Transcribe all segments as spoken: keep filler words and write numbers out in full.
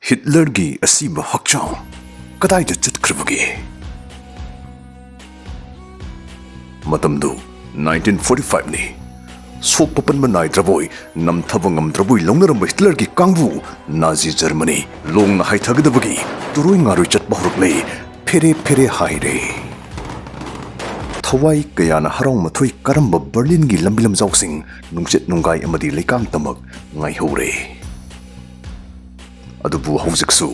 ꯍꯤꯠꯂꯔꯒꯤ ꯑꯁꯤꯕ ꯍꯛꯆꯥꯡ ꯀꯗꯥꯏꯗ ꯆꯠꯈ꯭ꯔꯕꯒꯦ? ꯃꯇꯝꯗꯨ nineteen forty five ꯅꯤ꯫ ꯁꯣꯛꯄ ꯄꯟꯕ ꯅꯥꯏꯗ꯭ꯔꯕꯣꯏ, ꯅꯝꯊꯕ ꯉꯝꯗ꯭ꯔꯕꯣꯏ ꯂꯧꯅꯔꯝꯕ ꯍꯤꯠꯂꯔꯒꯤ ꯀꯥꯡꯕꯨ ꯅꯥꯖꯤ ꯖꯔꯃꯅꯤ ꯂꯣꯡꯅ ꯍꯥꯏꯊꯒꯗꯕꯒꯤ ꯇꯨꯔꯣꯏ ꯉꯥꯔꯣꯏ ꯆꯠꯄ ꯍꯧꯔꯛꯂꯦ꯫ ꯐꯦꯔꯦ ꯐꯦꯔꯦ ꯍꯥꯏꯔꯦ꯫ ꯊꯋꯥꯏ ꯀꯌꯥꯅ ꯍꯔꯥꯎ ꯃꯊꯣꯏ ꯀꯥꯔꯝꯕ ꯕꯔꯂꯤꯟꯒꯤ ꯂꯝꯕꯤ ꯂꯝꯖꯥꯎꯁꯤꯡ, ꯅꯨꯡꯆꯠ ꯅꯨꯡꯒꯥꯏ ꯑꯃꯗꯤ ꯂꯩꯀꯥꯡ ꯇꯃꯛ ꯉꯥꯏꯍꯧꯔꯦ꯫ ꯑꯗꯨꯕꯨ ꯍꯧꯖꯤꯛꯁꯨ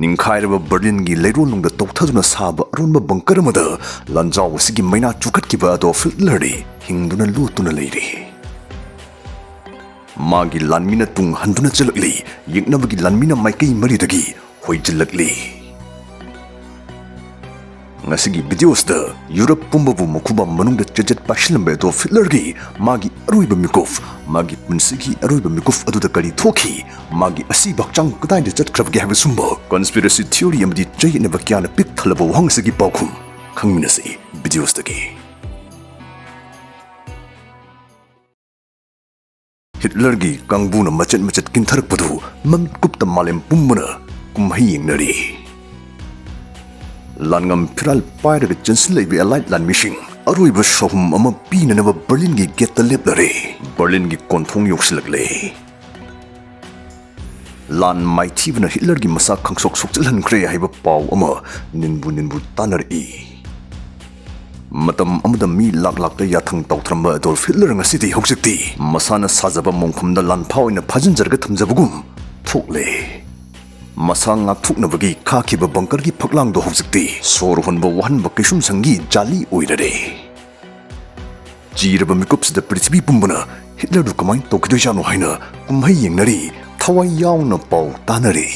ꯅꯤꯡꯈꯥꯏꯔꯕ ꯕꯔꯂꯤꯟꯒꯤ ꯂꯩꯔꯣꯜꯅꯨꯡꯗ ꯇꯧꯊꯗꯨꯅ ꯁꯥꯕ ꯑꯔꯣꯟꯕ ꯕꯪꯀꯔ ꯑꯃꯗ ꯂꯥꯟꯖꯥꯎ ꯑꯁꯤꯒꯤ ꯃꯩꯅꯥ ꯆꯨꯈꯠꯈꯤꯕ ꯑꯦꯗꯣꯜꯐ ꯍꯤꯠꯂꯔꯗꯤ ꯍꯤꯡꯗꯨꯅ ꯂꯣꯠꯇꯨꯅ ꯂꯩꯔꯤ꯫ ꯃꯥꯒꯤ ꯂꯥꯟꯃꯤꯅ ꯇꯨꯡ ꯍꯟꯗꯨꯅ ꯆꯠꯂꯛꯂꯤ, ꯌꯦꯛꯅꯕꯒꯤ ꯂꯥꯟꯃꯤꯅ ꯃꯥꯏꯀꯩ ꯃꯔꯤꯗꯒꯤ ꯍꯣꯏꯖꯤꯜꯂꯛꯂꯤ꯫ ꯉꯁꯤꯒꯤ ꯚꯤꯗꯤꯑꯣꯁꯤꯗ ꯌꯨꯔꯞ ꯄꯨꯝꯕꯕꯨ ꯃꯈꯨꯕꯥ ꯃꯅꯨꯡꯗ ꯆꯦꯖꯦꯠ ꯄꯥꯏꯁꯤꯜꯂꯝꯕ ꯑꯦꯗꯣꯜꯐ ꯍꯤꯠꯂꯔꯒꯤ ꯃꯥꯒꯤ ꯑꯔꯣꯏꯕ ꯃꯤꯀꯨꯞ, ꯃꯥꯒꯤ ꯄꯨꯟꯁꯤꯒꯤ ꯑꯔꯣꯏꯕ ꯃꯤꯀꯨꯞ ꯑꯗꯨꯗ ꯀꯔꯤ ꯊꯣꯛꯈꯤ, ꯃꯥꯒꯤ ꯑꯁꯤꯕ ꯍꯛꯆꯥꯡ ꯀꯗꯥꯏꯗ ꯆꯠꯈ꯭ꯔꯕꯒꯦ ꯍꯥꯏꯕꯁꯨꯝꯕ conspiracy theory ꯑꯃꯗꯤ ꯆꯌꯦꯠꯅꯕ ꯀꯌꯥꯅ ꯄꯤꯛ ꯊꯜꯂꯕ ꯋꯥꯍꯪ ꯑꯁꯤꯒꯤ ꯄꯥꯎꯈꯨꯝ ꯈꯪꯃꯤꯟꯅꯁꯤ ꯚꯤꯗꯤꯑꯣꯁꯤꯗꯒꯤ꯫ ꯍꯤꯠꯂꯔꯒꯤ ꯀꯥꯡꯕꯨꯅ ꯃꯆꯦꯠ ꯃꯆꯦꯠ ꯀꯤꯟꯊꯔꯛꯄꯗꯨ ꯃꯃꯤꯠ ꯀꯨꯞꯇ ꯃꯥꯂꯦꯝ ꯄꯨꯝꯕꯅ ꯀꯨꯝꯍꯩ ꯌꯦꯡꯅꯔꯤ꯫ ꯂꯥꯟꯉꯝ ꯐꯤꯔꯥꯜ ꯄꯥꯏꯔꯒ ꯆꯦꯟꯁꯤꯜꯂꯛꯏꯕ ꯑꯦꯂꯥꯏꯠ ꯂꯥꯟꯃꯤꯁꯤꯡ ꯑꯔꯣꯏꯕ ꯁꯥꯍꯨꯝ ꯑꯃ ꯄꯤꯅꯅꯕ ꯕꯔꯂꯤꯟꯒꯤ ꯒꯦꯠꯇ ꯂꯦꯞꯂꯔꯦ꯫ ꯕꯔꯂꯤꯟꯒꯤ ꯀꯣꯟꯊꯣꯡ ꯌꯧꯁꯤꯜꯂꯛꯂꯦ꯫ ꯂꯥꯟ ꯃꯥꯏꯊꯤꯕꯅ ꯍꯤꯠꯂꯔꯒꯤ ꯃꯁꯥ ꯈꯪꯁꯣꯛ ꯁꯣꯛꯆꯤꯜꯍꯟꯈ꯭ꯔꯦ ꯍꯥꯏꯕ ꯄꯥꯎ ꯑꯃ ꯅꯤꯟꯕꯨ ꯅꯤꯟꯕꯨ ꯇꯥꯅꯔꯛꯏ꯫ ꯃꯇꯝ ꯑꯃꯗ ꯃꯤ ꯂꯥꯛ ꯂꯥꯛꯇ ꯌꯥꯊꯪ ꯇꯧꯊꯔꯝꯕ ꯑꯦꯗꯣꯜꯐ ꯍꯤꯠꯂꯔ ꯉꯁꯤꯗꯤ ꯍꯧꯖꯤꯛꯇꯤ ꯃꯁꯥꯅ ꯁꯥꯖꯕ ꯃꯣꯡꯐꯝꯗ ꯂꯥꯟꯐꯥ ꯑꯣꯏꯅ ꯐꯥꯖꯤꯟꯖꯔꯒ ꯊꯝꯖꯕꯒꯨꯝ ꯊꯣꯛꯂꯦ꯫ ꯃꯁꯥ ꯉꯥꯛꯊꯣꯛꯅꯕꯒꯤ ꯈꯥꯈꯤꯕ ꯕꯪꯀꯔꯒꯤ ꯐꯛꯂꯥꯡꯗꯣ ꯍꯧꯖꯤꯛꯇꯤ ꯁꯣꯔ ꯍꯣꯟꯕ ꯋꯥꯍꯟꯕ ꯀꯩꯁꯨꯝꯁꯪꯒꯤ ꯖꯥꯂꯤ ꯑꯣꯏꯔꯔꯦ꯫ ꯆꯤꯔꯕ ꯃꯤꯀꯨꯞꯁꯤꯗ ꯄ꯭ꯔꯤꯊꯤꯕꯤ ꯄꯨꯝꯕꯅ ꯍꯤꯠꯂꯔꯗꯨ ꯀꯃꯥꯏꯅ ꯇꯧꯈꯤꯗꯣꯏꯖꯥꯠꯅꯣ ꯍꯥꯏꯅ ꯀꯨꯝꯍꯩ ꯌꯦꯡꯅꯔꯤ, ꯊꯋꯥꯏ ꯌꯥꯎꯅ ꯄꯥꯎ ꯇꯥꯅꯔꯤ꯫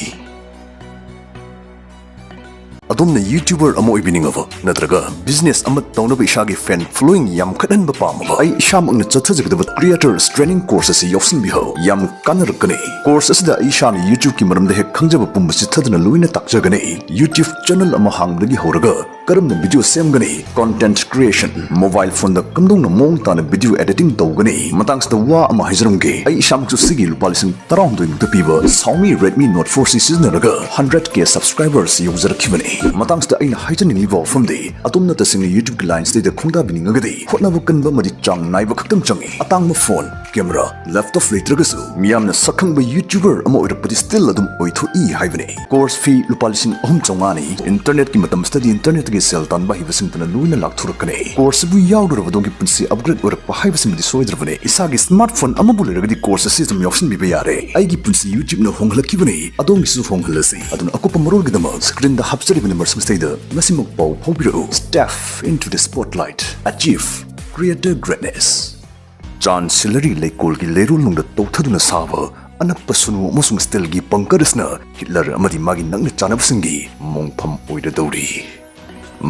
ꯑꯗꯣꯝꯅ YouTuber ꯑꯃ ꯑꯣꯏꯕꯤꯅꯤꯡꯉꯕ ꯅꯠꯇ꯭ꯔꯒ business ꯑꯃ ꯇꯧꯅꯕ ꯏꯁꯥꯒꯤ fan following ꯌꯥꯝꯈꯠꯍꯟꯕ ꯄꯥꯝꯃꯕ? ꯑꯩ ꯏꯁꯥꯃꯛꯅ ꯆꯠꯊꯖꯒꯗꯕ Creators Training Course ꯑꯁꯤ ꯌꯥꯎꯁꯤꯟꯕꯤꯍꯧ꯫ ꯌꯥꯝ ꯀꯥꯟꯅꯔꯛꯀꯅꯤ꯫ Course ꯑꯁꯤꯗ ꯑꯩ ꯏꯁꯥꯅ YouTubeꯀꯤ ꯃꯔꯝꯗ ꯍꯦꯛ ꯈꯪꯖꯕ ꯄꯨꯝꯕ ꯆꯤꯠꯊꯗꯨꯅ ꯂꯣꯏꯅ ꯇꯥꯛꯆꯒꯅꯤ꯫ YouTube channel ꯑꯃ ꯍꯥꯡꯕꯗꯒꯤ ꯍꯧꯔꯒ ꯀꯔꯝꯅ ꯚꯤꯗꯤꯑꯣ ꯁꯦꯝꯒꯅꯤ? Content creation, mobile phoneꯗ ꯀꯝꯗꯧꯅ ꯃꯑꯣꯡ ꯇꯥꯅ ꯚꯤꯗꯤꯑꯣ editing ꯇꯧꯒꯅꯤ? ꯃꯇꯥꯡꯁꯤꯗ ꯋꯥ ꯑꯃ ꯍꯥꯏꯖꯔꯝꯒꯦ꯫ ꯑꯩ ꯏꯁꯥꯃꯛꯁꯨ ꯁꯤꯒꯤ ꯂꯨꯄꯥ ꯂꯤꯁꯤꯡ ꯇꯔꯥꯍꯨꯝꯗꯣꯏ ꯃꯨꯛꯇ ꯄꯤꯕ Xiaomi Redmi Note four C ꯁꯤꯖꯤꯟꯅꯔꯒ hundred K subscribers ꯌꯧꯖꯔꯛꯈꯤꯕꯅꯤ꯫ ꯃꯇꯥꯡꯁꯤꯗ ꯑꯩꯅ ꯍꯥꯏꯖꯅꯤꯡꯂꯤꯕ ꯋꯥꯐꯝꯗꯤ, ꯑꯗꯣꯝꯅ ꯇꯁꯦꯡꯅ YouTubeꯀꯤ lineꯁꯤꯗꯩꯗ ꯈꯣꯡꯗꯥꯕꯤꯅꯤꯡꯉꯒꯗꯤ ꯍꯣꯠꯅꯕ ꯀꯟꯕ ꯑꯃꯗꯤ ꯆꯥꯡ ꯅꯥꯏꯕ ꯈꯛꯇꯪ ꯆꯪꯏ꯫ ꯑꯇꯥꯡꯕ phone, camera, laptop ꯂꯩꯇ꯭ꯔꯒꯁꯨ ꯃꯤꯌꯥꯝꯅ ꯁꯛꯈꯪꯕ YouTuber ꯑꯃ ꯑꯣꯏꯔꯛꯄꯗꯤ still ꯑꯗꯨꯝ ꯑꯣꯏꯊꯣꯛꯏ ꯍꯥꯏꯕꯅꯤ꯫ Course fee ꯂꯨꯄꯥ ꯂꯤꯁꯤꯡ ꯑꯍꯨꯝ ꯆꯥꯝꯃꯉꯥꯅꯤ꯫ Internetꯀꯤ ꯃꯇꯝꯁꯤꯗꯗꯤ internetꯇꯒꯤ ꯁꯦꯜ ꯇꯥꯟꯕ ꯍꯩꯕꯁꯤꯡꯗꯨꯅ ꯂꯣꯏꯅ ꯂꯥꯛꯊꯣꯔꯛꯀꯅꯤ꯫ Course ꯑꯁꯤꯕꯨ ꯌꯥꯎꯔꯨꯔꯕ ꯑꯗꯣꯝꯒꯤ ꯄꯨꯟꯁꯤ upgrade ꯑꯣꯏꯔꯛꯄ ꯍꯥꯏꯕꯁꯤꯃꯗꯤ ꯁꯣꯏꯗ꯭ꯔꯕꯅꯤ꯫ ꯏꯁꯥꯒꯤ smartphone ꯑꯃꯕꯨ ꯂꯩꯔꯒꯗꯤ course ꯑꯁꯤ ꯑꯗꯨꯝ ꯌꯥꯎꯁꯤꯟꯕꯤꯕ ꯌꯥꯔꯦ꯫ ꯑꯩꯒꯤ ꯄꯨꯟꯁꯤ YouTubeꯅ ꯍꯣꯡꯍꯜꯂꯛꯈꯤꯕꯅꯤ, ꯑꯗꯣꯝꯒꯤꯁꯨ ꯍꯣꯡꯍꯜꯂꯁꯤ꯫ ꯑꯗꯨꯅ ꯑꯀꯨꯞꯄ ꯃꯔꯣꯜꯒꯤꯗꯃꯛ screenꯗ ꯍꯥꯞꯆꯔꯤꯕ numberꯁꯤꯡꯁꯤꯗꯩꯗ ꯉꯁꯤꯃꯛ ꯄꯥꯎ ꯐꯥꯎꯕꯤꯔꯛꯎ꯫ Step into the spotlight, achieve creator greatness. ꯆꯥꯟꯁꯤꯂꯔꯤ ꯂꯩꯀꯣꯜꯒꯤ ꯂꯩꯔꯣꯜꯅꯨꯡꯗ ꯇꯧꯊꯗꯨꯅ ꯁꯥꯕ ꯑꯅꯛꯄ ꯁꯨꯅꯨ ꯑꯃꯁꯨꯡ ꯁ꯭ꯇꯤꯜꯒꯤ ꯕꯪꯀꯔ ꯑꯁꯤꯅ ꯍꯤꯠꯂꯔ ꯑꯃꯗꯤ ꯃꯥꯒꯤ ꯅꯛꯅ ꯆꯥꯟꯅꯕꯁꯤꯡꯒꯤ ꯃꯣꯡꯐꯝ ꯑꯣꯏꯔꯗꯧꯔꯤ꯫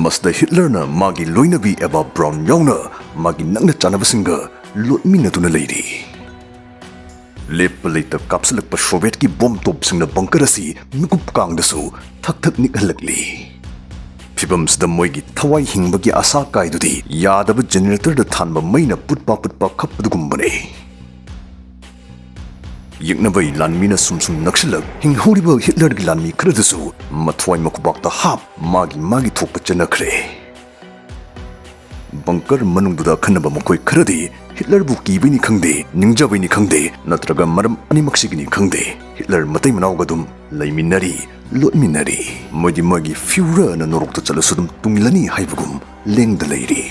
ꯃꯁꯤꯗ ꯍꯤꯠꯂꯔꯅ ꯃꯥꯒꯤ ꯂꯣꯏꯅꯕꯤ ꯑꯦꯚꯥ ꯕ꯭ꯔꯥꯎꯟ ꯌꯥꯎꯅ ꯃꯥꯒꯤ ꯅꯛꯅ ꯆꯥꯟꯅꯕꯁꯤꯡꯒ ꯂꯣꯠꯃꯤꯟꯅꯗꯨꯅ ꯂꯩꯔꯤ꯫ ꯂꯦꯞꯄ ꯂꯩꯇ ꯀꯥꯞꯁꯤꯜꯂꯛꯄ ꯁꯣꯚꯤꯌꯦꯠꯀꯤ ꯕꯣꯝ ꯇꯣꯞꯁꯤꯡꯅ ꯕꯪꯀꯔ ꯑꯁꯤ ꯃꯤꯀꯨꯞ ꯀꯥꯡꯗꯁꯨ ꯊꯛ ꯊꯛ ꯅꯤꯛꯍꯜꯂꯛꯂꯤ꯫ ꯐꯤꯚꯝꯁꯤꯗ ꯃꯣꯏꯒꯤ ꯊꯋꯥꯏ ꯍꯤꯡꯕꯒꯤ ꯑꯥꯁꯥ ꯀꯥꯏꯗꯨꯗꯤ ꯌꯥꯗꯕ generatorꯗ ꯊꯥꯟꯕ ꯃꯩꯅ ꯄꯨꯠꯄ ꯄꯨꯠꯄ ꯈꯞꯄꯗꯨꯒꯨꯝꯕꯅꯤ꯫ ꯌꯦꯛꯅꯕꯩ ꯂꯥꯟꯃꯤꯅ ꯁꯨꯝ ꯁꯨꯝ ꯅꯛꯁꯤꯜꯂꯛ, ꯍꯤꯡꯍꯧꯔꯤꯕ ꯍꯤꯠꯂꯔꯒꯤ ꯂꯥꯟꯃꯤ ꯈꯔꯗꯨꯁꯨ ꯃꯊ꯭ꯋꯥꯏ ꯃꯈꯨꯕꯥꯛꯇ ꯍꯥꯞ, ꯃꯥꯒꯤ ꯃꯥꯒꯤ ꯊꯣꯛꯄ ꯆꯠꯅꯈ꯭ꯔꯦ꯫ ꯕꯪꯀꯔ ꯃꯅꯨꯡꯗꯨꯗ ꯑꯈꯟꯅꯕ ꯃꯈꯣꯏ ꯈꯔꯗꯤ ꯍꯤꯠꯂꯔꯕꯨ ꯀꯤꯕꯩꯅꯤ ꯈꯪꯗꯦ, ꯅꯤꯡꯖꯕꯩꯅꯤ ꯈꯪꯗꯦ, ꯅꯠꯇ꯭ꯔꯒ ꯃꯔꯝ ꯑꯅꯤꯃꯛꯁꯤꯒꯤꯅꯤ ꯈꯪꯗꯦ, ꯍꯤꯠꯂꯔ ꯃꯇꯩ ꯃꯅꯥꯎꯒ ꯑꯗꯨꯝ ꯂꯩꯃꯤꯟꯅꯔꯤ, ꯂꯣꯠꯃꯤꯟꯅꯔꯤ꯫ ꯃꯣꯏꯗꯤ ꯃꯣꯏꯒꯤ ꯐ꯭ꯌꯨꯔꯔꯅ ꯅꯣꯔꯣꯛꯇ ꯆꯠꯂꯁꯨ ꯑꯗꯨꯝ ꯇꯨꯡꯏꯜꯂꯅꯤ ꯍꯥꯏꯕꯒꯨꯝ ꯂꯦꯡꯗ ꯂꯩꯔꯤ꯫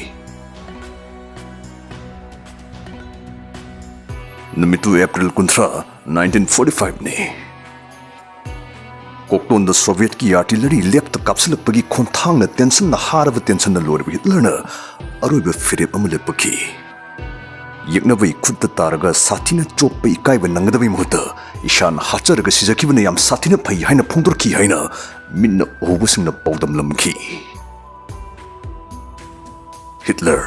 ꯅꯨꯃꯤꯠꯇꯨ ꯑꯦꯄ꯭ꯔꯤꯜ ꯀꯨꯟꯊ꯭ꯔꯥ, nineteen forty fiveꯅꯤ꯫ ꯀꯣꯛꯇꯣꯟꯗ ꯁꯣꯚꯤꯌꯦꯠꯀꯤ artillery ꯂꯦꯞꯇ ꯀꯥꯞꯁꯤꯜꯂꯛꯄꯒꯤ ꯈꯣꯟꯊꯥꯡꯅ ꯇꯦꯟꯁꯟꯅ ꯍꯥꯔꯕ ꯇꯦꯟꯁꯟꯅ ꯂꯣꯏꯔꯕ ꯍꯤꯠꯂꯔꯅ ꯑꯔꯣꯏꯕ ꯐꯤꯔꯦꯞ ꯑꯃ ꯂꯦꯞꯄꯛꯈꯤ꯫ ꯌꯦꯛꯅꯕꯒꯤ ꯈꯨꯠꯇ ꯇꯥꯔꯒ ꯁꯥꯊꯤꯅ ꯆꯣꯞꯄ ꯏꯀꯥꯏꯕ ꯅꯪꯒꯗꯕꯒꯤ ꯃꯍꯨꯠꯇ ꯏꯁꯥꯅ ꯍꯥꯠꯆꯔꯒ ꯁꯤꯖꯈꯤꯕꯅ ꯌꯥꯝ ꯁꯥꯊꯤꯅ ꯐꯩ ꯍꯥꯏꯅ ꯐꯣꯡꯗꯣꯔꯛꯈꯤ ꯍꯥꯏꯅ ꯃꯤꯠꯅ ꯎꯍꯧꯕꯁꯤꯡꯅ ꯄꯥꯎꯗꯝꯂꯝꯈꯤ꯫ ꯍꯤꯠꯂꯔ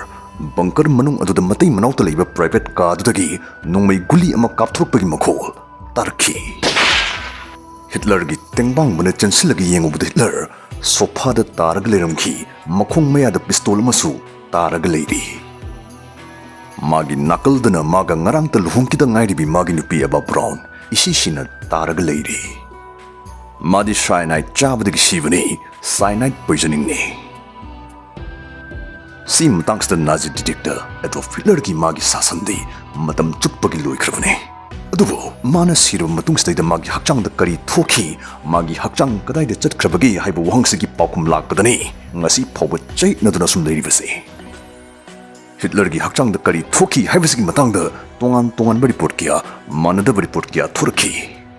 ꯕꯪꯀꯔ ꯃꯅꯨꯡ ꯑꯗꯨꯗ ꯃꯇꯩ ꯃꯅꯥꯎꯇ ꯂꯩꯕ private car ꯑꯗꯨꯗꯒꯤ ꯅꯣꯡꯃꯩ ꯒꯨꯂꯤ ꯑꯃ ꯀꯥꯞꯊꯣꯔꯛꯄꯒꯤ ꯃꯈꯣꯜ ꯇꯥꯔꯛꯈꯤ꯫ ꯍꯤꯠꯂꯔꯒꯤ ꯇꯦꯡꯕꯥꯡꯕꯅ ꯆꯦꯟꯁꯤꯜꯂꯒ ꯌꯦꯡꯉꯨꯕꯗ ꯍꯤꯠꯂꯔ ꯁꯣꯐꯥꯗ ꯇꯥꯔꯒ ꯂꯩꯔꯝꯈꯤ꯫ ꯃꯈꯣꯡ ꯃꯌꯥꯗ ꯄꯤꯁꯇꯣꯜ ꯑꯃꯁꯨ ꯇꯥꯔꯒ ꯂꯩꯔꯤ꯫ ꯃꯥꯒꯤ ꯅꯥꯀꯜꯗꯅ ꯃꯥꯒ ꯉꯔꯥꯡꯇ ꯂꯨꯍꯣꯡꯈꯤꯗ ꯉꯥꯏꯔꯤꯕꯤ ꯃꯥꯒꯤ ꯅꯨꯄꯤ ꯑꯦꯕꯥ ꯕ꯭ꯔꯥꯎꯟ ꯏꯁꯤꯁꯤꯅ ꯇꯥꯔꯒ ꯂꯩꯔꯤ꯫ ꯃꯥꯗꯤ ꯁꯥꯏꯅꯥꯏꯠ ꯆꯥꯕꯗꯒꯤ ꯁꯤꯕꯅꯤ꯫ ꯁꯥꯏꯅꯥꯏꯠ ꯄꯣꯏꯖꯅꯤꯡꯅꯤ꯫ ꯁꯤ ꯃꯇꯥꯡꯁꯤꯗ ꯅꯥꯖꯤ ꯗꯤꯛꯇꯦꯇꯔ ꯑꯦꯗꯣꯜꯐ ꯍꯤꯠꯂꯔꯒꯤ ꯃꯥꯒꯤ ꯁꯥꯁꯟꯗꯤ ꯃꯇꯝ ꯆꯨꯞꯄꯒꯤ ꯂꯣꯏꯈ꯭ꯔꯕꯅꯤ꯫ ꯑꯗꯨꯕꯨ ꯃꯥꯅ ꯁꯤꯔꯕ ꯃꯇꯨꯡꯁꯤꯗꯩꯗ ꯃꯥꯒꯤ ꯍꯛꯆꯥꯡꯗ ꯀꯔꯤ ꯊꯣꯛꯈꯤ, ꯃꯥꯒꯤ ꯍꯛꯆꯥꯡ ꯀꯗꯥꯏꯗ ꯆꯠꯈ꯭ꯔꯕꯒꯦ ꯍꯥꯏꯕ ꯋꯥꯍꯪꯁꯤꯒꯤ ꯄꯥꯎꯈꯨꯝ ꯂꯥꯛꯄꯗꯅꯤ ꯉꯁꯤ ꯐꯥꯎꯕ ꯆꯌꯦꯠꯅꯗꯨꯅ ꯁꯨꯝ ꯂꯩꯔꯤꯕꯁꯤ꯫ ꯍꯤꯠꯂꯔꯒꯤ ꯍꯛꯆꯥꯡꯗ ꯀꯔꯤ ꯊꯣꯛꯈꯤ ꯍꯥꯏꯕꯁꯤꯒꯤ ꯃꯇꯥꯡꯗ ꯇꯣꯉꯥꯟ ꯇꯣꯉꯥꯟꯕ ꯔꯤꯄꯣꯔꯠ ꯀꯌꯥ, ꯃꯥꯟꯅꯗꯕ ꯔꯤꯄꯣꯔꯠ ꯀꯌꯥ ꯊꯣꯔꯛꯈꯤ꯫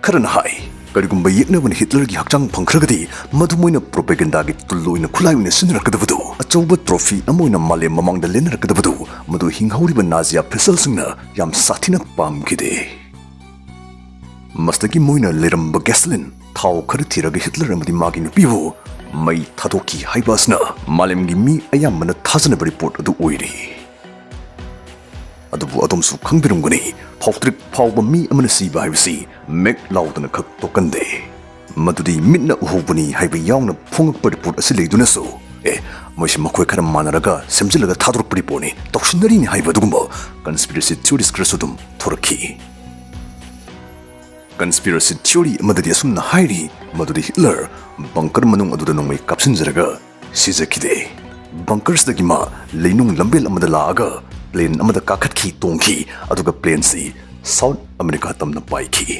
ꯈꯔꯅ ꯍꯥꯏ, ꯀꯔꯤꯒꯨꯝꯕ ꯌꯦꯛꯅꯕꯅ ꯍꯤꯠꯂꯔꯒꯤ ꯍꯛꯆꯥꯡ ꯐꯪꯈ꯭ꯔꯒꯗꯤ ꯃꯗꯨ ꯃꯣꯏꯅ ꯄ꯭ꯔꯣꯄꯦꯒꯦꯟꯗꯥꯒꯤ ꯇꯨꯜ ꯑꯣꯏꯅ ꯈꯨꯠꯂꯥꯏ ꯑꯣꯏꯅ ꯁꯤꯖꯤꯟꯅꯔꯛꯀꯗꯕꯗꯨ, ꯑꯆꯧꯕ ꯇ꯭ꯔꯣꯐꯤ ꯑꯃ ꯑꯣꯏꯅ ꯃꯥꯂꯦꯝ ꯃꯃꯥꯡꯗ ꯂꯦꯟꯅꯔꯛꯀꯗꯕꯗꯨ, ꯃꯗꯨ ꯍꯤꯡꯍꯧꯔꯤꯕ ꯅꯥꯖꯤ ꯑꯣꯐꯤꯁꯦꯜꯁꯤꯡꯅ ꯌꯥꯝ ꯁꯥꯊꯤꯅ ꯄꯥꯝꯈꯤꯗꯦ꯫ ꯃꯁꯤꯗꯒꯤ ꯃꯣꯏꯅ ꯂꯩꯔꯝꯕ ꯒꯦꯁꯂꯤꯟ ꯊꯥꯎ ꯈꯔ ꯊꯤꯔꯒ ꯍꯤꯠꯂꯔ ꯑꯃꯗꯤ ꯃꯥꯒꯤ ꯅꯨꯄꯤꯕꯨ ꯃꯩ ꯊꯥꯗꯣꯛꯈꯤ ꯍꯥꯏꯕ ꯑꯁꯤꯅ ꯃꯥꯂꯦꯝꯒꯤ ꯃꯤ ꯑꯌꯥꯝꯕꯅ ꯊꯥꯖꯅꯕ ꯔꯤꯄꯣꯔꯠ ꯑꯗꯨ ꯑꯣꯏꯔꯤ꯫ ꯑꯗꯨꯕꯨ ꯑꯗꯣꯝꯁꯨ ꯈꯪꯕꯤꯔꯝꯒꯅꯤ, ꯐꯥꯎꯇ꯭ꯔꯤꯛ ꯐꯥꯎꯕ ꯃꯤ ꯑꯃꯅ ꯁꯤꯕ ꯍꯥꯏꯕꯁꯤ ꯃꯦꯛ ꯂꯥꯎꯗꯅ ꯈꯛ ꯇꯣꯛꯀꯟꯗꯦ꯫ ꯃꯗꯨꯗꯤ ꯃꯤꯠꯅ ꯎꯍꯧꯕꯅꯤ ꯍꯥꯏꯕ ꯌꯥꯎꯅ ꯐꯣꯡꯉꯛꯄ ꯔꯤꯄꯣꯔꯠ ꯑꯁꯤ ꯂꯩꯗꯨꯅꯁꯨ, ꯑꯦ, ꯃꯣꯏꯁꯤ ꯃꯈꯣꯏ ꯈꯔ ꯃꯥꯟꯅꯔꯒ ꯁꯦꯝꯖꯤꯜꯂꯒ ꯊꯥꯗꯣꯔꯛꯄ ꯔꯤꯄꯣꯔꯠꯅꯤ, ꯇꯧꯁꯤꯟꯅꯔꯤꯅꯤ ꯍꯥꯏꯕ ꯑꯗꯨꯒꯨꯝꯕ ꯀꯟꯁꯄꯤꯔꯦꯁꯤ ꯊꯤꯑꯣꯔꯤꯁ ꯈꯔꯁꯨ ꯑꯗꯨꯝ ꯊꯣꯔꯛꯈꯤ꯫ ꯀꯟꯁꯄꯤꯔꯦꯁꯤ ꯊꯤꯑꯣꯔꯤ ꯑꯃꯗꯗꯤ ꯑꯁꯨꯝꯅ ꯍꯥꯏꯔꯤ ꯃꯗꯨꯗꯤ ꯍꯤꯠꯂꯔ ꯕꯪꯀꯔ ꯃꯅꯨꯡ ꯑꯗꯨꯗ ꯅꯣꯡꯃꯩ ꯀꯥꯞꯁꯤꯟꯖꯔꯒ ꯁꯤꯖꯈꯤꯗꯦ꯫ ꯕꯪꯀꯔꯁꯤꯗꯒꯤ ꯃꯥ ꯂꯩꯅꯨꯡ ꯂꯝꯕꯦꯜ ꯑꯃꯗ ꯂꯥꯛꯑꯒ ꯄ꯭ꯂꯦꯟ ꯑꯃꯗ ꯀꯥꯈꯠꯈꯤ, ꯇꯣꯡꯈꯤ, ꯑꯗꯨꯒ ꯄ꯭ꯂꯦꯟꯁꯤ ꯁꯥꯎꯠ ꯑꯃꯦꯔꯤꯀꯥ ꯇꯝꯅ ꯄꯥꯏꯈꯤ꯫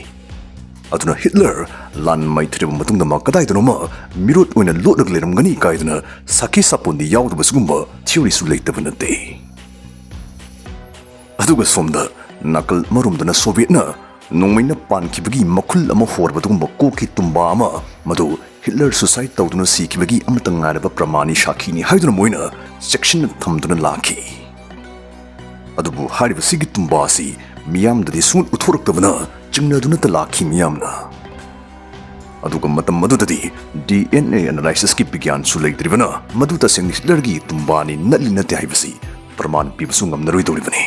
ꯑꯗꯨꯅ ꯍꯤꯠꯂꯔ ꯂꯥꯟ ꯃꯥꯏꯊꯔꯕ ꯃꯇꯨꯡꯗ ꯃꯥ ꯀꯗꯥꯏꯗꯅꯣꯃ ꯃꯤꯔꯣꯠ ꯑꯣꯏꯅ ꯂꯣꯠꯂꯒ ꯂꯩꯔꯝꯒꯅꯤ ꯀꯥꯏꯗꯅ ꯁꯥꯈꯤ ꯁꯥꯄꯣꯟꯗꯤ ꯌꯥꯎꯗꯕ ꯁꯤꯒꯨꯝꯕ ꯊꯤꯑꯣꯔꯤꯁꯨ ꯂꯩꯇꯕ ꯅꯠꯇꯦ꯫ ꯑꯗꯨꯒ ꯁꯣꯝꯗ ꯅꯥꯀꯜ ꯑꯃꯔꯣꯝꯗꯅ ꯁꯣꯚꯤꯌꯦꯠꯅ ꯅꯣꯡꯃꯩꯅ ꯄꯥꯟꯈꯤꯕꯒꯤ ꯃꯈꯨꯜ ꯑꯃ ꯍꯣꯔꯕ ꯑꯗꯨꯒꯨꯝꯕ ꯀꯣꯛꯀꯤ ꯇꯨꯝꯕꯥ ꯑꯃ, ꯃꯗꯨ ꯍꯤꯠꯂꯔ ꯁꯨꯁꯥꯏꯠ ꯇꯧꯗꯨꯅ ꯁꯤꯈꯤꯕꯒꯤ ꯑꯃꯠꯇ ꯉꯥꯏꯔꯕ ꯄ꯭ꯔꯃꯥꯟꯅꯤ, ꯁꯥꯈꯤꯅꯤ ꯍꯥꯏꯗꯨꯅ ꯃꯣꯏꯅ ꯆꯦꯛꯁꯤꯟꯅ ꯊꯝꯗꯨꯅ ꯂꯥꯛꯈꯤ꯫ ꯑꯗꯨꯕꯨ ꯍꯥꯏꯔꯤꯕꯁꯤꯒꯤ ꯇꯨꯝꯕꯥ ꯑꯁꯤ ꯃꯤꯌꯥꯝꯗꯗꯤ ꯁꯨꯡꯎꯠ ꯎꯠꯊꯣꯔꯛꯇꯕꯅ ꯆꯤꯡꯅꯗꯨꯅꯇ ꯂꯥꯛꯈꯤ ꯃꯤꯌꯥꯝꯅ꯫ ꯑꯗꯨꯒ ꯃꯇꯝ ꯑꯗꯨꯗꯗꯤ ꯗꯤ ꯑꯦꯟ ꯑꯦ ꯑꯦꯅꯥꯂꯥꯏꯁꯤꯁꯀꯤ ꯕꯤꯒ꯭ꯌꯥꯟꯁꯨ ꯂꯩꯇ꯭ꯔꯤꯕꯅ ꯃꯗꯨ ꯇꯁꯦꯡꯅ ꯍꯤꯠꯂꯔꯒꯤ ꯇꯨꯝꯕꯥꯅꯤ, ꯅꯠꯂꯤ ꯅꯠꯇꯦ ꯍꯥꯏꯕꯁꯤ ꯄ꯭ꯔꯃꯥꯟ ꯄꯤꯕꯁꯨ ꯉꯝꯅꯔꯣꯏꯗꯧꯔꯤꯕꯅꯤ꯫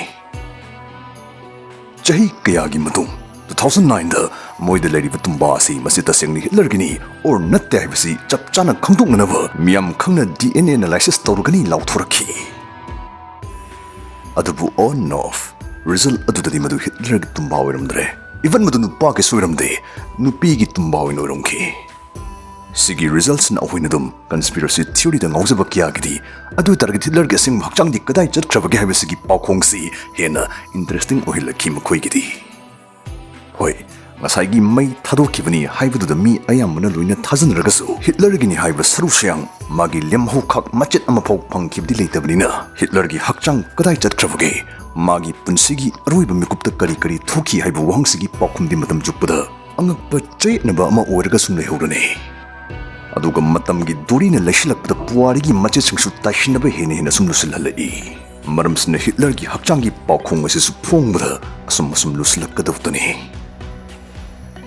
ꯆꯍꯤ ꯀꯌꯥꯒꯤ ꯃꯇꯨꯡ ꯇꯨ ꯊꯥꯎꯖꯟ ꯅꯥꯏꯟꯗ ꯃꯣꯏꯗ ꯂꯩꯔꯤꯕ ꯇꯨꯝꯕꯥ ꯑꯁꯤ ꯃꯁꯤ ꯇꯁꯦꯡꯅ ꯍꯤꯠꯂꯔꯒꯤꯅꯤ ꯑꯣꯔ ꯅꯠꯇꯦ ꯍꯥꯏꯕꯁꯤ ꯆꯞ ꯆꯥꯅ ꯈꯪꯗꯣꯛꯅꯅꯕ ꯃꯤꯌꯥꯝ ꯈꯪꯅ ꯗꯤ ꯑꯦꯟ ꯑꯦ ꯑꯦꯅꯥꯂꯥꯏꯁꯤꯁ ꯇꯧꯔꯒꯅꯤ ꯂꯥꯎꯊꯣꯔꯛꯈꯤ꯫ ꯑꯗꯨꯕꯨ ꯑꯣ ꯅꯣ, ꯔꯤꯖꯜ ꯑꯗꯨꯗꯗꯤ ꯃꯗꯨ ꯍꯤꯠꯂꯔꯒꯤ ꯇꯨꯝꯕꯥ ꯑꯣꯏꯔꯝꯗ꯭ꯔꯦ꯫ ꯏꯚꯟ ꯃꯗꯨ ꯅꯨꯄꯥꯒꯤꯁꯨ ꯑꯣꯏꯔꯝꯗꯦ, ꯅꯨꯄꯤꯒꯤ ꯇꯨꯝꯕꯥ ꯑꯣꯏꯅ ꯑꯣꯏꯔꯝꯈꯤ꯫ ꯁꯤꯒꯤ ꯔꯤꯖꯜꯁꯤꯅ ꯑꯩꯈꯣꯏꯅ ꯑꯗꯨꯝ ꯀꯟꯁꯄꯤꯔꯦꯁꯤ ꯊꯤꯑꯣꯔꯤꯗ ꯉꯥꯎꯖꯕ ꯀꯌꯥꯒꯤꯗꯤ ꯑꯗꯨ ꯑꯣꯏ ꯇꯥꯔꯒꯗꯤ ꯍꯤꯠꯂꯔꯒꯤ ꯑꯁꯦꯡꯕ ꯍꯛꯆꯥꯡꯗꯤ ꯀꯗꯥꯏ ꯆꯠꯈ꯭ꯔꯕꯒꯦ ꯍꯥꯏꯕꯁꯤꯒꯤ ꯄꯥꯎꯈꯣꯡꯁꯤ ꯍꯦꯟꯅ ꯏꯟꯇꯔꯦꯁꯇꯤꯡ ꯑꯣꯏꯍꯜꯂꯛꯈꯤ ꯃꯈꯣꯏꯒꯤꯗꯤ꯫ ꯍꯣꯏ, ꯉꯁꯥꯏꯒꯤ ꯃꯩ ꯊꯥꯗꯣꯛꯈꯤꯕꯅꯤ ꯍꯥꯏꯕꯗꯨꯗ ꯃꯤ ꯑꯌꯥꯝꯕꯅ ꯂꯣꯏꯅ ꯊꯥꯖꯅꯔꯒꯁꯨ ꯍꯤꯠꯂꯔꯒꯤꯅꯤ ꯍꯥꯏꯕ ꯁꯔꯨ ꯁꯌꯥꯡ ꯃꯥꯒꯤ ꯂꯦꯝꯍꯧꯈꯥꯛ ꯃꯆꯦꯠ ꯑꯃꯐꯥꯎ ꯐꯪꯈꯤꯕꯗꯤ ꯂꯩꯇꯕꯅꯤꯅ ꯍꯤꯠꯂꯔꯒꯤ ꯍꯛꯆꯥꯡ ꯀꯗꯥꯏ ꯆꯠꯈ꯭ꯔꯕꯒꯦ? ꯃꯥꯒꯤ ꯄꯨꯟꯁꯤꯒꯤ ꯑꯔꯣꯏꯕ ꯃꯤꯀꯨꯞꯇ ꯀꯔꯤ ꯀꯔꯤ ꯊꯣꯛꯈꯤ ꯍꯥꯏꯕ ꯋꯥꯍꯪꯁꯤꯒꯤ ꯄꯥꯎꯈꯨꯝꯗꯤ ꯃꯇꯝ ꯆꯨꯞꯄꯗ ꯑꯉꯛꯄ ꯆꯌꯦꯠꯅꯕ ꯑꯃ ꯑꯣꯏꯔꯒ ꯁꯨꯝ ꯂꯩꯍꯧꯔꯅꯤ꯫ ꯑꯗꯨꯒ ꯃꯇꯝꯒꯤ ꯗꯣꯔꯤꯅ ꯂꯩꯁꯤꯜꯂꯛꯄꯗ ꯄꯨꯋꯥꯔꯤꯒꯤ ꯃꯆꯦꯠꯁꯤꯡꯁꯨ ꯇꯥꯏꯁꯤꯟꯅꯕ ꯍꯦꯟꯅ ꯍꯦꯟꯅ ꯁꯨꯝ ꯂꯨꯁꯤꯜꯍꯜꯂꯛꯏ꯫ ꯃꯔꯝꯁꯤꯅ ꯍꯤꯠꯂꯔꯒꯤ ꯍꯛꯆꯥꯡꯒꯤ ꯄꯥꯎꯈꯣꯡ ꯑꯁꯤꯁꯨ ꯐꯣꯡꯕꯗ ꯑꯁꯨꯝ ꯑꯁꯨꯝ ꯂꯨꯁꯤꯜꯂꯛꯀꯗꯕꯇꯅꯤ꯫